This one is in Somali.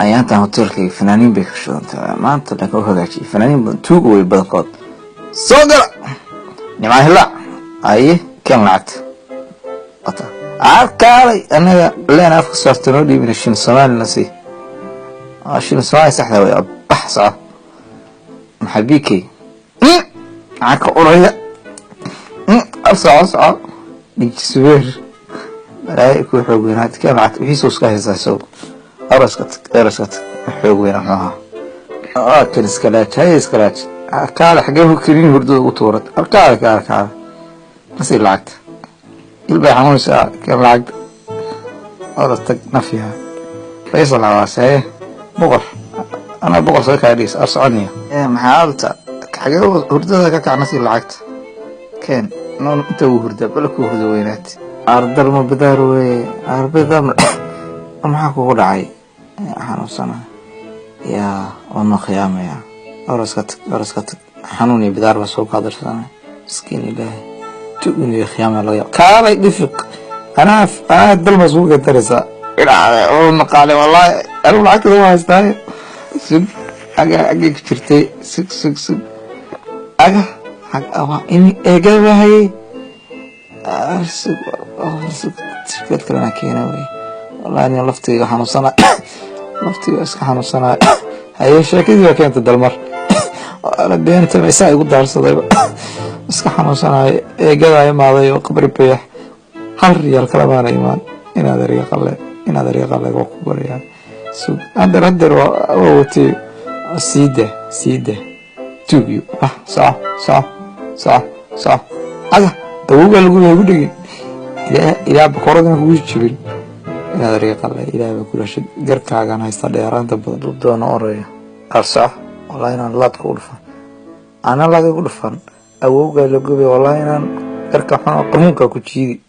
Ayaantan hoteelkayga fanaaniin bay ka shidantaa maanta, laakiin u hagaajiyay fanaaniin badan, tuuga way badankood. Soo gala Nimcaan Hilaac. Aye, keen lacagta wata. Aad kaalay, anaga leen afka saarta noo dhiibina. Shilin Soomaalina sii, shilin Soomaali saxda way. Bax, soco. Maxaa bikey maxaa ka uraya? Soco, soco, dhijisubeer balaayo ku xoog weyn. Keen lacagta, wixiisuu iska haystaa isagu. Araska tag, araska tag, xoog weyn muxuu ahaa? Waa kan iskalaaj, haye iskalaaj. Kaale, xagee kelin hurdada ugu tuurat? Kaale, kaale, kaale, nasii lacagta, ilbay xanuunaysaa. Keen lacagta, oras tag, nafyaha Faysal Xawaase. Haye boqor, anaa boqor soo kaa dhigis ar soconaya. Maxaa alta? Xagee hurdada ka kac? Nasii lacagta, keen. Noon inta uu hurdaa bala ku hurda weynaat. Ardalma bidaar weye, arbida maxaa kugu dhacay? Xanuunsana yaa, waa noo khiyaamaya. Oraska tag, oraska tag. Xanuun iyo bidaar baa soo kaadirsanay, miskiin. Ilaahay tu inuu khiyaamaya laga yaabo. Kaalay dhifiq, anaa dalmas kugu gadaraysaa oo naqaale. Wallaahi anigu lacagtada waa haystaayo. Sug, aga agay ku jirtay. Sug, sug, sug. Aga eegada waa hayay. Sug, sug, shirkad kalena keena wey. Wallahi nin laftiga xanuunsanaa, laftiga iska xanuunsanaa. Haye, sheekadii baa keenta Dalmar. Ana beenta isaa igu daarsadayba, iska xanuunsanaayo. Eegadaa imaaday oo qabri bayax, hal riyaal kala maana imaan. Inaad eriga qalle, inaad eriga qalle, waa ku barayaan. Sug, hadeer, hadeer waa watay. Siida, siida, tuugyo. Bax, soco, soco, soco, soco. Aga awowgaa lagu yahay ku dhegin. Ilaa bakoradina kugu jibin. Inaad eriga qalle, ilaah baa ku dhashay. Garkaagan haysta dheeraanta badan duu doono oraya. Arsoco, wallahi inaan laadka u dhufan, ana laadka ku dhufan. Awowgaa la gubay. Wallahi inaan garka xun oo qamuunkaa ku jiidi.